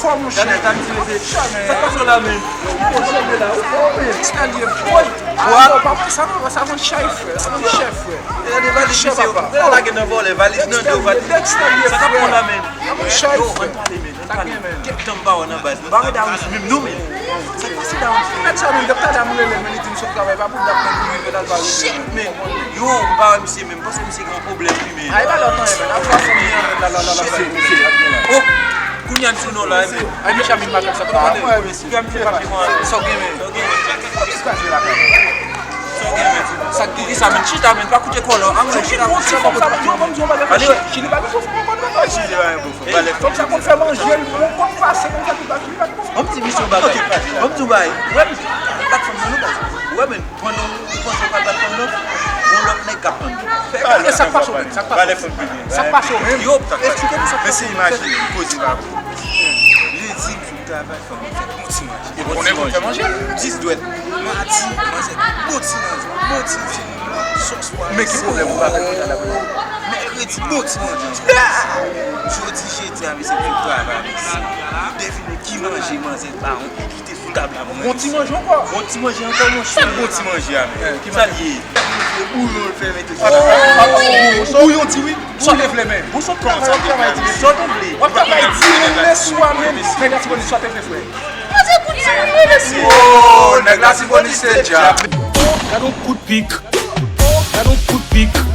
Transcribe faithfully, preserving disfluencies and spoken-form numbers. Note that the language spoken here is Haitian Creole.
Kòman chè? Gade, sa m di, mesye. Sa k pase w la, men? Ou bon, chè la, ou bon, men. Sa l ye, boy. What? Ah, non, pa fè sa, non, sa van chay, frè. Sa van chè, frè. Gade valiz, misye, ou lage nan vòlè, valiz nan do, valiz. Sa k ap pran la, men? Sa van chay, frè. Yo, ann pale, men, ann pale. Kèk tan m pa wè nan baz, non? Ba medam, menm non, men. Sa k pase, dam? Mèt sa, men, dèp talè a m rele, men li di m sot travay, pa pou dat mwen pou rive la, l pa rive. Shit, men. Yo, m pa wè misye, men m panse misye gen yon pwoblèm, wi, men. Ay, pa lòt anyen, men. Ap fè fanmi an, la, la, la, la, la. Oh! Kounye a n sou non la, men. Ay, Benjamin, makak sa, kote w ye? Kounye a misye fache, mwen. Sa w gen, men? Sa w gen, men? Sa w gen, men? Sa k gen? Poukisa, men? Chita, men. Pa koute kòlò. An mwen, chita, chita, chita. Ale, chita, pa gen fòs, pa gen fòs. Fòk sa konn fè manje, l bon, konn pase, konn fè tout bagay. Ban m di misye yon bagay. Ban m di w bagay. Ou wè misye, platfòm nan, non, baz. Ou wè, men, pandan ou panse w pral platfòm nan, gon lòt nèg k ap tann ou. Fè gade sa k pase w menm, sa k pase w. Sa k pase w menm. Yo, eksplike nou sa k pase w menm. Men se imajine, koze pa bon. Lendi, m fin travay, fò m fè bon ti manje. E konnen pou fè manje. Dis dwèt. Madi, manzè, bon ti manje. Bon ti, ti sòs pwason. Men ki pwoblèm ou pa fè konsa la, mèkredi, bon ti manje. Jodi, jedi a, mesye, m fin travay, mesye. Devine ki manje manzè ba yon ki kite sou tab la pou mwen. Bon ti manje ankò. Bon ti manje ankò, monchè. Sa bon ti manje a, men. Sa l ye? Bouyon l fè mete sou. Bouyon di wi. Sa w te vle, men. Bon, sa w travay, w ap travay di men. Sa w te vle. W ap travay di men, lè swa men. Nèg la ti konnen sa w te vle, frè. Manzè bon ti manje, mesye. Oh, nèg la ti konnen se djab. Gade yon kout pik. Gade yon kout pik.